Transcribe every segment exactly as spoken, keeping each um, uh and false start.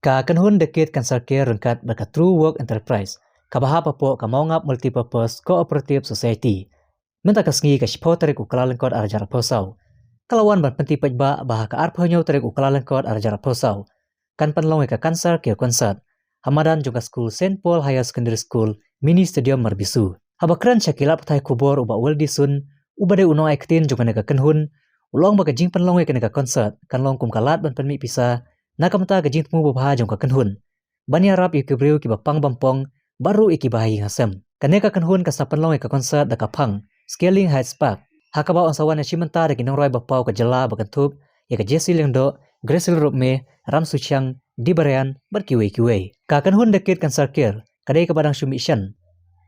Ka kynhun The Kid Cancer Care ryngkat bad ka True Work Enterprise, kaba hap hapoh ka Mawngap Multipurpose Cooperative Society, mynta ka sngi ka shiphew tarik u Kyllalyngkot ar hajar arphew saw, ka la wan ban pynthikna ba ha ka arphew hynñiew tarik u Kyllalyngkot ar hajar arphew saw kan pynlong ïa ka Cancer Care Concert ha madan jong ka skul Saint Paul Higher Secondary School, Mini Stadium, Marbisu. Haba kren sha ki lad pathai khubor, u Bah Weldy Sun, uba dei u nongaiktien jong kane ka kynhun, u la ong ba ka jingpynlong ïa kane ka concert kan long kum ka lad ban pynmih pisa na ka bynta ka jingthmu babha jong ka kynhun ban ïarap ïa ki briew kiba pang bym pong, bad ruh ïa kiba ha ïing ha sem. Kane ka kynhun ka sa pynlong ïa ka concert da ka phang Scaling Heights Spark, ha kaba yn sa wan ïashim bynta da ki nongrwai ba paw ka jylla ba kynthup ïa ka Jessie Lyngdoh, Gracil Ropmie, Ram Suchiang, Dee Brian bad kiwei kiwei. Ka kynhun The Kid Cancer Care ka dei kaba dang shu mih shen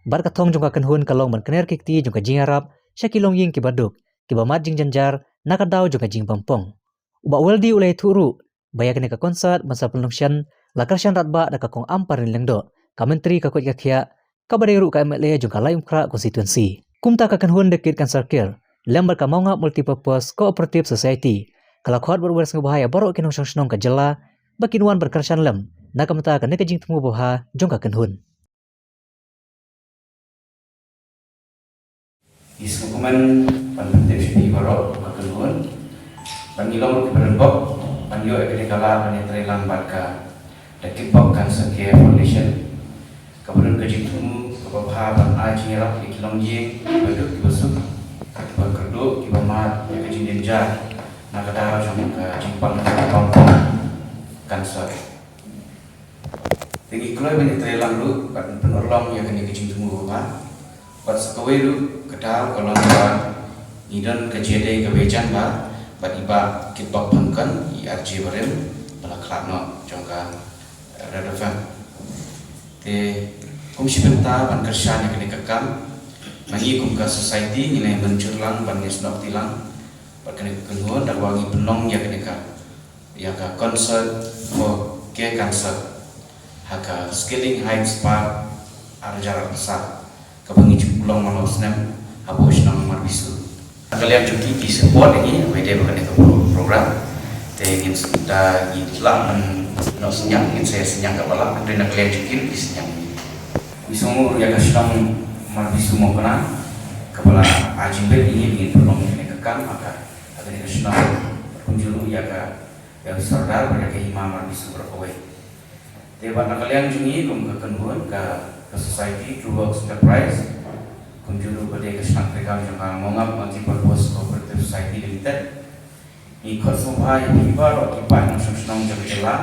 bad ka thong jong ka kynhun ka long ban kner ki kti jong ka jingïarap sha ki longïing kiba duk, kiba mad jingjynjar na ka daw jong ka jingbym pong. U Bah Weldy u la ïathuh ruh ba ïa kane ka concert ban sa pynlong shen la kyrshan radbah da ka Kong Ampareen Lyngdoh, ka Myntri ka koit ka khiah, kaba dei ruh ka M L A jong ka Laitumkhrah constituency. Kumta ka kynhun The Kid Cancer Care lem bad ka Mawngap Multipurpose Cooperative Society ka la khot bad wer sngewbha ïa baroh ki nongshong shnong ka jylla ba kin wan ban kyrshan lem na ka bynta kane ka jingthmu babha jong ka kynhun. Ngi sngewkmen ban pyntip sha phi baroh ka kynhun ba ngi long ruh kiba donbok ban ïoh ïa kane ka lad ban ïatreilang bad ka The Kid Cancer Care Foundation, kaba don ka jingthmu kaba bha ban ai jingïarap ïa ki longïing kiba duk kiba suk, kiba kyrduh, kiba mad ïa ka jingjynjar na ka daw jong ka jingpang jong ka cancer. Te ngi kloi ban ïatreilang ruh bad pynurlong ïa kane ka jingthmu babha. Bad sa kawei ruh ka daw ka long ba ngi don ka jingïadei kaba jan bha bad i Bah Kitbok Pynkhynroi, i R J barim ba la khlad noh jong ka Red F M. Te kum shi bynta ban kyrshan ïa kane ka kam, ma ngi kum ka society ngi la mynjur lang ban ïasnoh kti lang bad kane ka kynhun da kaba ngi pynlong ïa kane ka ïa ka concert for care cancer ha ka Scaling Heights Park, ar hajar arphew saw, kaba ngi ju pynlong man la u snem hapoh shnong Marbisu. Na ka liang jong ki, ki support ïa ngi haba ïadei bad kane ka pro-, program. Te ngin s-, da ngi lah ban noh synñiang, ngin sa ïa synñiang kaba lah, hynrei na ka liang jong ki, ki synñiang ïa ngi. Ngi sngewnguh ruh ïa ka shnong Marbisu Mawkynrein kaba la ai jingbit ïa ngi ba ngin pynlong ïa kane ka kam ha ka, ha kane ka shnong. Kumjuh ruh ïa ka ïa u Sordar bad ïa ka Hima Marbisu baroh kawei. Te bad na ka liang jong ngi kum ka kynhun ka, ka Society True Works Enterprise, kumjuh ruh ba dei ka shnong treikam jong ka Mawngap Multipurpose Cooperative Society Limited, ngi khot sngewbha ïa phi baroh ki paid nongshong shnong jong ka jylla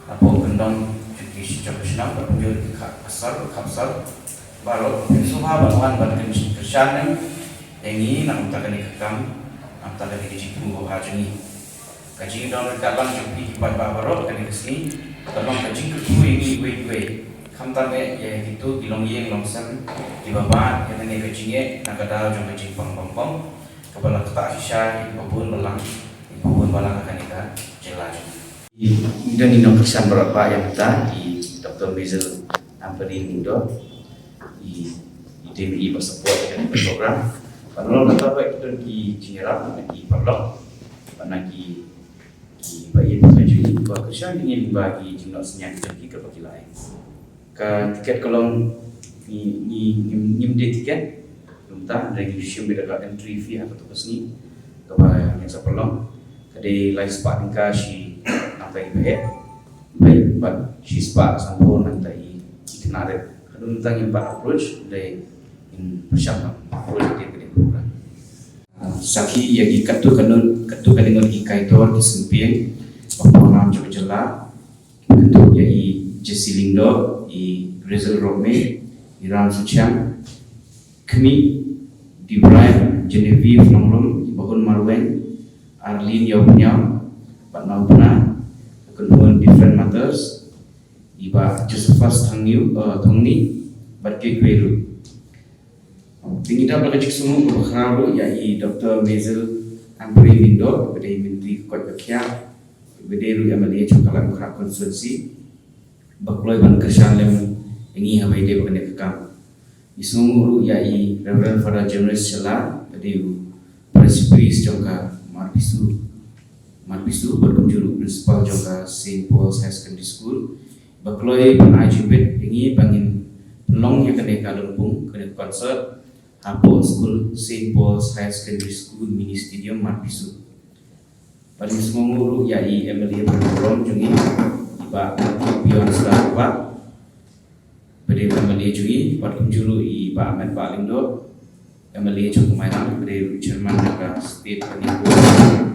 hapoh kyndong jong ki, jong ka shnong, bad kumjuh ruh ki kha-, khasor, khapsor baroh, phi sngewbha ban wan ban kyn-, kyrshan lem ïa ngi na ka bynta kane ka kam, na ka bynta kane ka jingthmu babha jong ngi. Ka jingdon ryngkat lang jong phi ki paidbah baroh kane ka sngi ka long ka jingkyrkhu ïa ngi iwei iwei, khamtam eh ïa kito ki longïing longsem kiba mad ïa kane ka jingeh na ka daw jong ka jingpang bym pong kaba la ktah shisha ïa kiba bun balang, ïa kiba bun balang ha kane ka jylla jong ngi. Ngi don, ngi nongkyrshan baroh ba ïa mynta i Doktor Maisel Ampareen Lyngdoh, i, i dei i ba support ïa kane ka program. Ban long mynta ba ki don ki jingïarap na ki paralok, bad na ki, ki ba ïeit ba ju ba kyrshan ïa ngi lyngba ki jingnoh synñiang jong ki kaba ki la ai. Ka tiket ka long ngi, ngi, ngim, ngim dei tiket. Kumta, hynrei ngi shim beit da ka entry fee ha kato ka sngi kaba ngin sa pynlong. Ka dei lai spah tyngka shi nangta i ba heh. Bad, bad shi spah sanphew nangta i, i khynnah rit. Haduh mynta ngim pat approach, hynrei ngin pyrshang approach ïa ka dei program. Ah, sakhi ïa ki katto katne, katto katne ngut ki kaitor ki syngpieng ba pawnam jong ka jylla. Kyntu ïa i Jessie Lyngdoh, i Grizel Rokmie, i Ram Suchiang, Khmih, Dee Brian, Genevieve Nongrum, i Bahun Marwein, Arlene Ïawphniaw, bad Nawphna, ka kynhun Different Mothers, i Bah Josephus Thangniew, eh, Thongni, bad kiwei kiwei ruh. Te ngi dap la ka jingsngewnguh kaba khraw ruh ïa i Doktor Maisel Ampareen Lyngdoh, ba dei i Myntri ka koit ka khiah, ba dei ruh i M L A jong ka Laitumkhrah constituency, ba kloi ban kyrshan lem ïa ngi haba ïadei bad kane ka kam. Ngi sngewnguh ruh ïa i Reverend Father Jonas Shylla, ba dei u Presbytery jong ka Marbisu Marbisu bad kumjuh ruh principal jong ka Saint Paul's Higher Secondary School ba kloi ban ai jingmut ïa ngi ba ngin pynlong ïa kane ka lympung, kane ka concert hapoh skul Saint Paul's Higher Secondary School Mini Stadium, Marbisu. Bad ngi sngewbha ruh ïa i M L A ba burom jong ngi, i Bah Beyonce Sharma, ba dei M L A jong ngi, bad kumjuh ruh i Bah Metbah Lyngdoh, M L A jong ka Mairang, ba dei ruh chairman jong ka State Planning Board.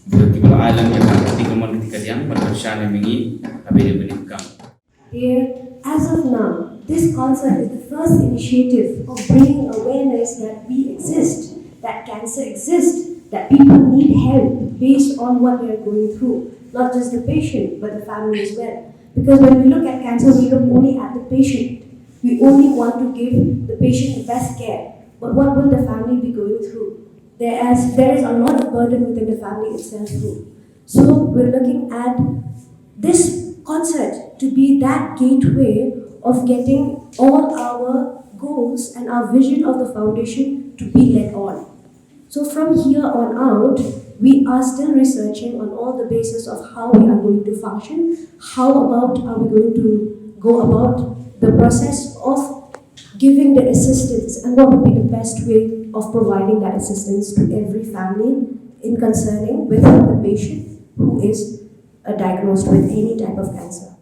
Bad kiba la ai lang ïa ka kti kamon kti kadiang, bad kyrshan ïa ngi, ha ba ïadei bad ka kam. Dear, as of now, this concert is the first initiative of bringing awareness that we exist, that cancer exists, that people need help based on what they are going through, not just the patient, but the family as well. Because when we look at cancer, we look only at the patient. We only want to give the patient the best care. But what will the family be going through? There is, there is a lot of burden within the family itself too. So we're looking at this concert to be that gateway of getting all our goals and our vision of the foundation to be led on. So from here on out, we are still researching on all the basis of how we are going to function. How about are we going to go about the process of giving the assistance, and what would be the best way of providing that assistance to every family in concerning with the patient who is uh, diagnosed with any type of cancer?